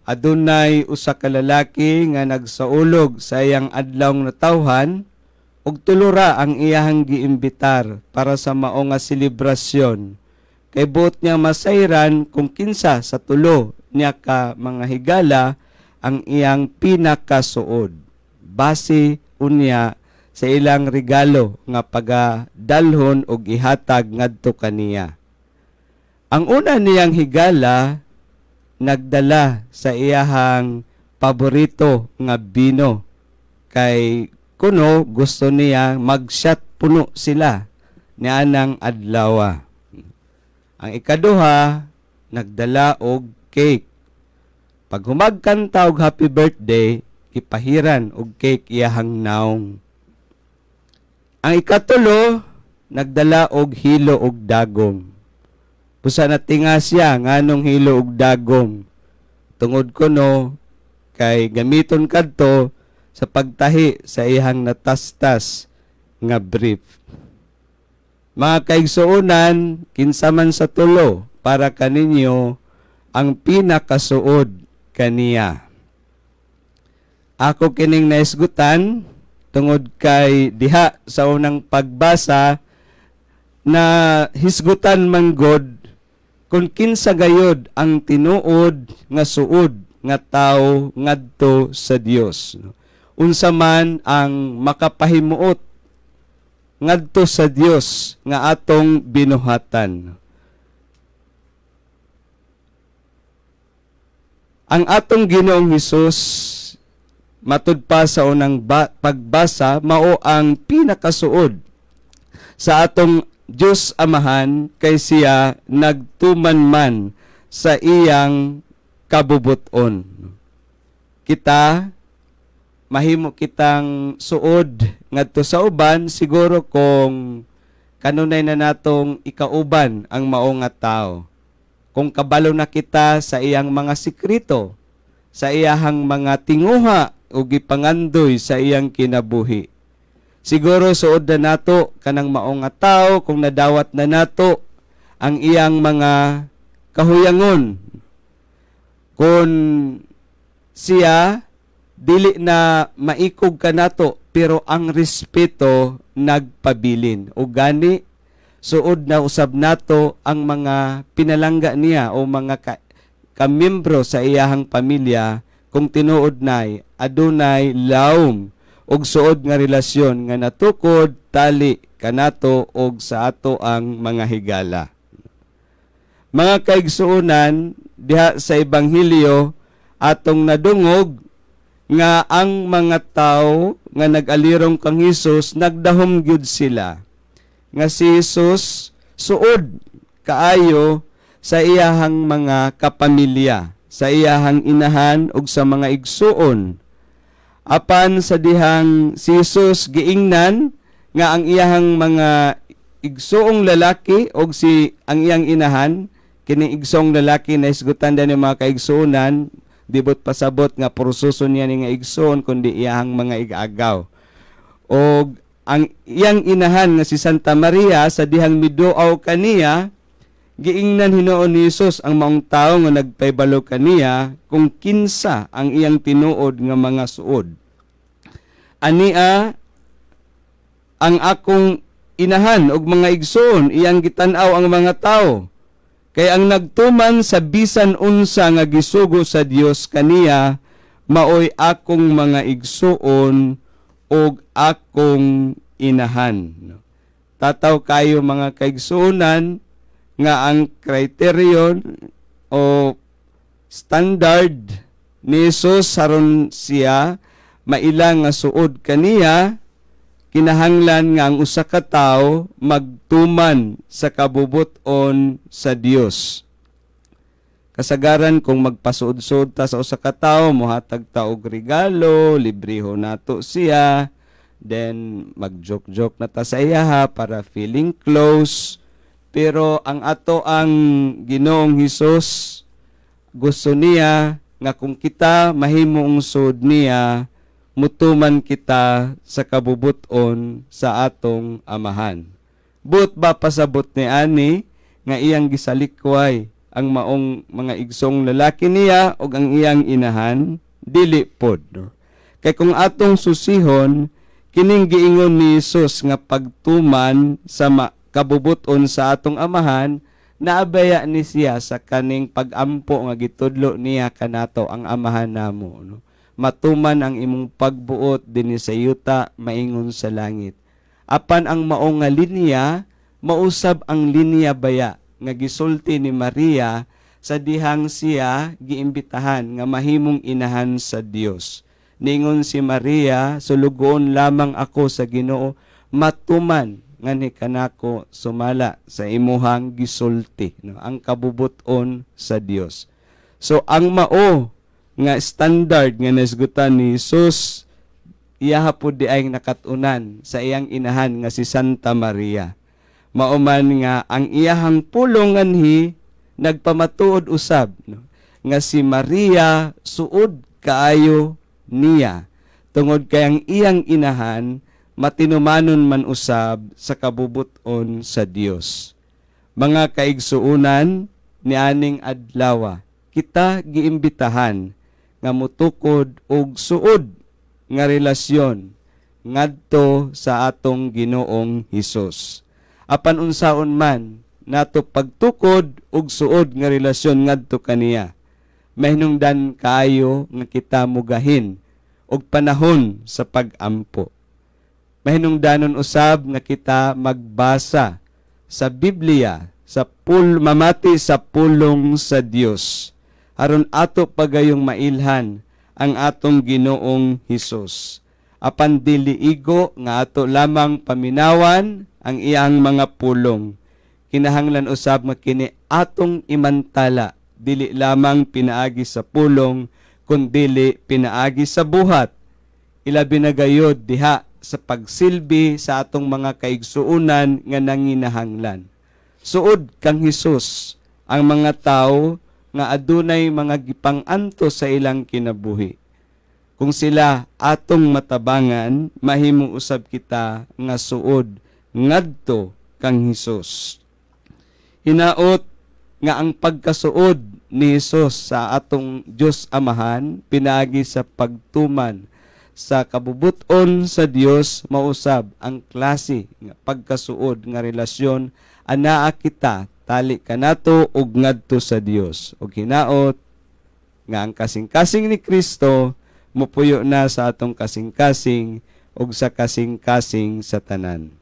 Adunay usa ka lalaki nga nagsaulog sa iyang adlawng natawhan ug tulo ra ang iyahang giimbitar para sa mao nga selebrasyon. Kay buot niya masayran kung kinsa sa tulo niya ka mga higala ang iyang pinakasuod. Base unya sa ilang regalo nga pagadalhon og ihatag ngadto kaniya. Ang una niyang higala, nagdala sa iyahang paborito nga bino kay kuno gusto niya mag-shot puno sila nianang adlawa. Ang ikaduha, nagdala og cake. Pag humagkanta og happy birthday, ipahiran og cake iyahang naong. Ang ikatulo, nagdala og hilo og dagom. Busa natinga siya nganong hilo og dagom. Tungod kuno kay gamiton kadto sa pagtahi sa iyang natastas nga brief. Mga kaigsuonan, kinsa man sa tulo para kaninyo ang pinakasuod kaniya? Ako kining naisgutan tungod kay diha sa unang pagbasa na hisgutan man god kung kinsa gayod ang tinuod nga suod nga tawo ngadto sa Dios. Unsa man ang makapahimuot ngadto sa Dios nga atong binuhatan. Ang atong Ginoong Hesus, matud pa sa unang pagbasa, mao ang pinakasuod sa atong Dios Amahan kay siya nagtuman man sa iyang kabubuton. Kita, mahimo kitang suod ngadto sa uban siguro kung kanunay na natong ikauban ang mao nga tao. Kung kabalo na kita sa iyang mga sekreto, sa iyahang mga tinguha o gipangandoy sa iyang kinabuhi. Siguro suod na nato kanang mao nga tao kung nadawat na nato ang iyang mga kahuyangon. Kung siya dili na maikog kanato pero ang respeto nagpabilin. O gani suod na usab nato ang mga pinalangga niya o mga kamiyembro sa iyahang pamilya kung tinuod nay adunay lawom og suod nga relasyon nga natukod tali kanato og sa ato ang mga higala. Mga kaigsuonan, diha sa ebanghelyo atong nadungog nga ang mga tao nga nag-alirong kang Hesus, nagdahom gyud sila nga si Jesus suod kaayo sa iyahang mga kapamilya, sa iyahang inahan ug sa mga igsuon. Apan sa dihang si Jesus giingnan nga ang iyahang mga igsuong lalaki og si ang iyang inahan, kining igsuong lalaki na isgutan din mga kaigsuonan, dibot pasabot nga proseso niya ni nga igsuon kundi iyahang mga igagaw. Og ang iyang inahan nga si Santa Maria, sa dihang miduaw kaniya, giingnan hinuon ni Jesus ang maong tawo nga nagpaybalo kaniya kung kinsa ang iyang tinuod nga mga suod. "Ania ang akong inahan ug mga igsoon," iyang gitan-aw ang mga tawo. "Kay ang nagtuman sa bisan unsa nga gisugo sa Dios kaniya, maoy akong mga igsuon ug akong inahan." Tataw kayo, mga kaigsuonan, nga ang criterion o standard ni Jesus aron siya maila nga suod kaniya, kinahanglan nga ang usa ka tawo magtuman sa kabubuton sa Dios. Kasagaran kung magpasuod-suod ta sa usa ka tawo, mohatag ta og regalo, libreho nato siya, then mag-joke-joke na ta sa iyaha para feeling close. Pero ang ato ang Ginoong Hesus, gusto niya nga kung kita mahimong suod niya, mutuman kita sa kabubuton sa atong Amahan. Buot ba pasabot ni ani nga iyang gisalikway Ang maong mga igsong lalaki niya ug ang iyang inahan? Dili pod, no? Kay kung atong susihon kining giingon ni Jesus nga pagtuman sa kabubuton sa atong Amahan, naabaya ni siya sa kaning pagampo nga gitudlo niya kanato, ang Amahan namo, no? Matuman ang imong pagbuot dinhi sa yuta maingon sa langit. Apan ang mao nga linya mausab ang linya baya nga gisulti ni Maria sa dihang siya giimbitahan nga mahimong inahan sa Dios. Ningon si Maria, "Sulugoon lamang ako sa Ginoo, matuman nganhi kanako sumala sa imuhang gisulti," no? Ang kabubuton sa Dios. So ang mao nga standard nga nasgutan ni Jesus, iyaha pud diay nakatunan sa iyang inahan nga si Santa Maria. Mao man nga ang iyahang pulong nganhi nagpamatuod usab, no, nga si Maria suod kaayo niya tungod kay ang iyang inahan matinumanon man usab sa kabubuton sa Dios. Mga kaigsuunan, nianing adlaw kita giimbitahan nga mutukod og suod nga relasyon ngadto sa atong Ginoong Hesus. Apan unsaon man nato pagtukod og suod nga relasyon ngadto kaniya, mahinungdan kaayo nga kita mugahin og panahon sa pag-ampo. Mahinungdanon usab nga kita magbasa sa Biblia, sa pul mamati sa pulong sa Dios aron ato pagayong mailhan ang atong Ginoong Hesus. Apan dili igo nga ato lamang paminawan ang iyang mga pulong. Kinahanglan usab nga kini atong imantala, dili lamang pinaagi sa pulong kundili pinaagi sa buhat, ilabi na gayod diha sa pagsilbi sa atong mga kaigsuunan nga nanginahanglan. Suod kang Hesus ang mga tao nga adunay mga gipang-antos sa ilang kinabuhi. Kung sila atong matabangan, mahimo usab kita nga suod ngadto kang Hesus. Hinaot nga ang pagkasuod ni Hesus sa atong Dios Amahan pinaagi sa pagtuman sa kabubuton sa Dios mausab ang klase nga pagkasuod nga relasyon anaa kita tali kanato ug ngadto sa Dios. Ug hinaot nga ang kasing-kasing ni Kristo mupuyo na sa atong kasing-kasing ug sa kasing-kasing sa tanan.